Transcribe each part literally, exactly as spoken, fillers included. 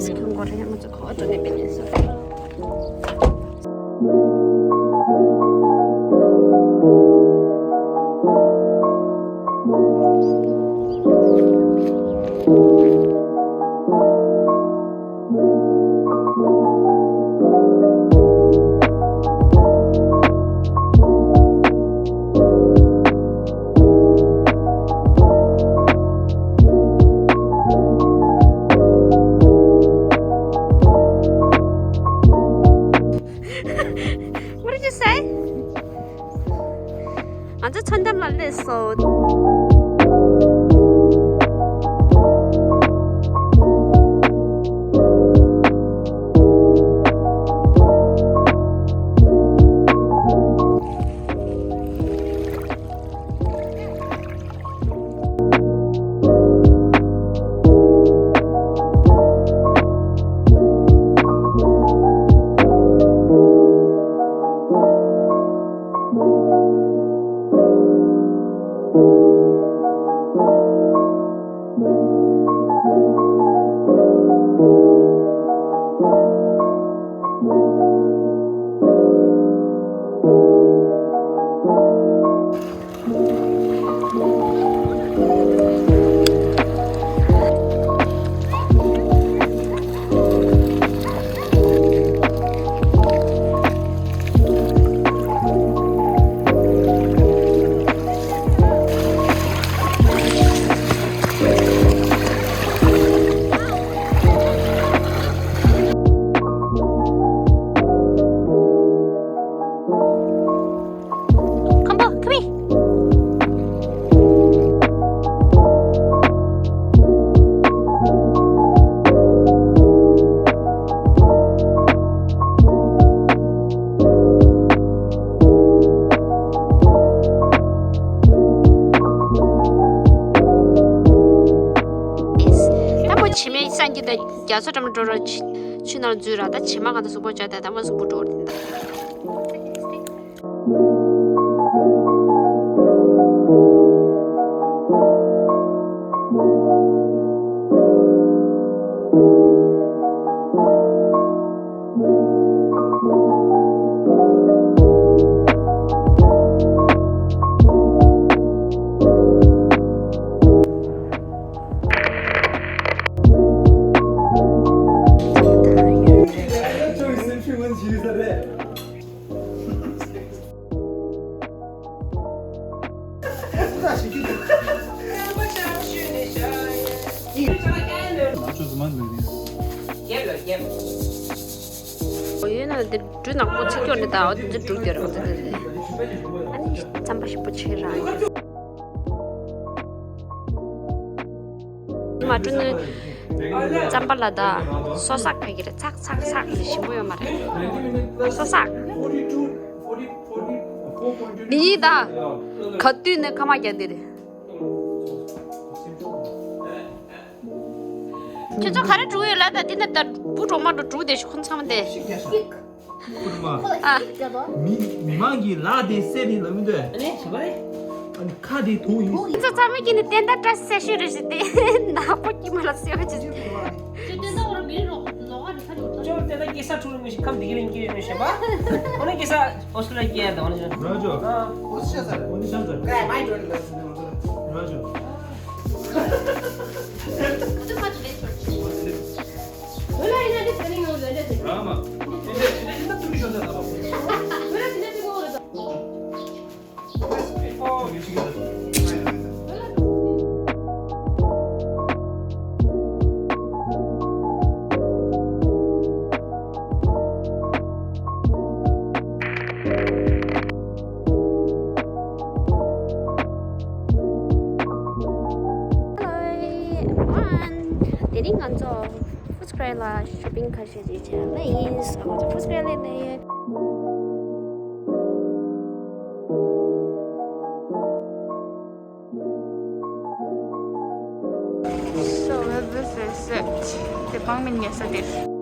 ཁྱོད་མགོ་རེད། ང་ཚོ་གོ་བ་འགྲོ་ནས་པེ་ནེ་སོ། What did you say? ང་ཚོ་མཚོ་འགྲམ་ལ་སླེབས་སོང་། ཁམ་པ། ཁམ་པ། ད་མོ་བྱེ་མའི་སང་གི་ད་རྒྱ་མཚོ་འགྲམ་འགྲོ་ར། ཆུ་ནང་འཛུལ་ར། ད་བྱེ་མ་གང་ད་གཟུགས་པོ་བྱ། ད་ད་མ་གཟུགས་པོ་འགྲོ་ར། ཡོད་ན་འདི་འབྲུ་ནག་པོ་ཚིག་སྐྱོར་འདི་དང་འདི་འབྲུ་སྐྱོར་འདི་འདི་འདི། ཨ་ནི་རྩམ་པ་ཞིམ་པོ་ཆེ་ར། མ་འབྲུ་ནི་རྩམ་པ་ལ་ད་སོ་སག་ཕ་གི་རེད། ཚག་ཚག་ཚག་ལ་ཞིམ་པོ་ཡོད་མ་རེད། སོ་སག་འདི་ཡིན་ད། ག་དུས་ནས་ཁ་མ་རྒྱག་འདི་རེད། ཁྱོད་ཚོ་ག་རེ་འབྲུ་ཡོད་ལ། ད་འདི་ན་ད་བུ་གྲོགས་མ་འགྲོ་འབྲུ་དེ་ཤི་ཁོ་ཚང་མ་དེ། ཨ། མི་མི་མང་གི་ལག་དེ་སེ་རེད་ལ་མི་འདོད། ཨ་ནི་ཁ་དེ་དུང་ཡིན། ཁྱོད་ཚོ་ཚང་མ་གི་ནི་བསྟན་ད་བཀྲ་སེ་ཤི་རེ་ཞིག་དེ་ནག་པོ་ཀྱི་མ་ལ་སེ་བ་ཅི། ཅོ་དེ་ད་སྐྱེ་ས་ཁྲུ་རུ་མི་ཤི་ཁམས་དེ་གི་ལན་གྱི་རེ་ནོ་ཤེ་བ། ཨོ་ན་སྐྱེ་ས་ཨོ་སི་ཏྲེ་ལི་ཡ་སྐྱེ་ཡ་དང་ཨོ་ན་ཤེ། ར་ཇོ། ཨ། ཨོ་ནི་ཤང་ཙར། ཨོ་ནི་ཤང་ཙར། ར་ཇོ། ར་མ། Hello everyone. དེ་རིང་ང་ཚོ་Footscray ལ་shopping ཁ་ཤས་ཅིག་བྱས་ལ་ཡིན། ང་ཚོ་Footscray ལ་ནས། So this is it. དེ་བང་མིན་ཉལ་ས་དེ།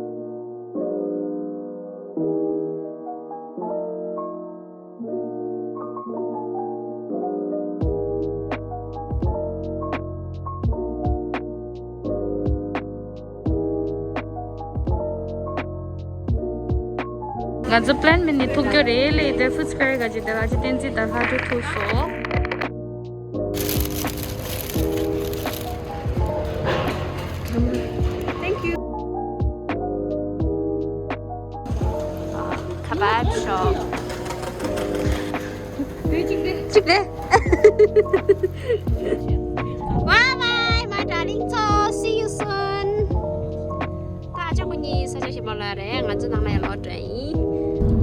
ང་ཚོ་པི་ལེན་མེད་ནི་ཐུག་རྒྱུ་རེད་ལེ། དེ་ཧྥུཌ་སི་ཀོ་ཡར་ག་ཅིག་དེ་ལ་ཅི་བསྟན་འཛིན་དང་ལྷ་འབྲེལ་ཐུག་སོང་། Thank you. Kebab shop. གཅིག་རེད། Bye bye, my darling. So, see you soon. ད་ཨ་ཅག་ཁོ་གཉིས་ས་ཆ་གཞན་པ་ལ་རེད། ང་ཚོ་ནང་ལ་ཡར་ལོག་འགྲོ་ཡིན།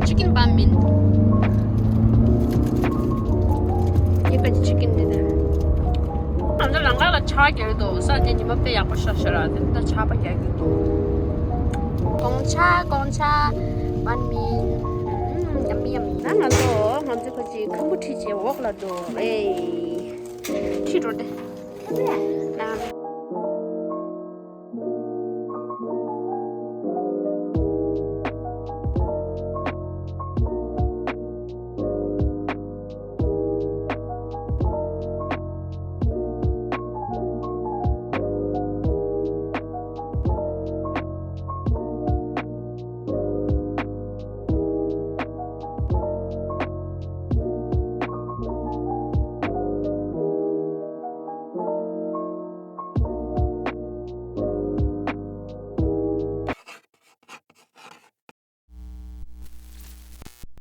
ཅི་ཀིན་བན་མིན། ཡེ་པ་ཅི་ཅི་ཀིན་རེད་ད། ང་ཚོ་ལམ་ཁ་ལ་ཇ་བརྒྱབ་འདུག་ས་དེ་ཉི་མ་དཔེ་ཡག་པོ་ཤར་ཤར་ར། དེ་ད་ཇ་ཕར་རྒྱག་གི་འདུག་གོང་ཇ་གོང་ཇ་བན་མིན། ཡམ་མི་ཡམ་མི། ད་ང་ཚོ་ང་ཚོ་ཁོ་ཅིག་ཁམ་བུ་ཁྲིད་བྱས་འོག་ལ་འགྲོ་རེད། ཁྲིད་འགྲོ་དེ།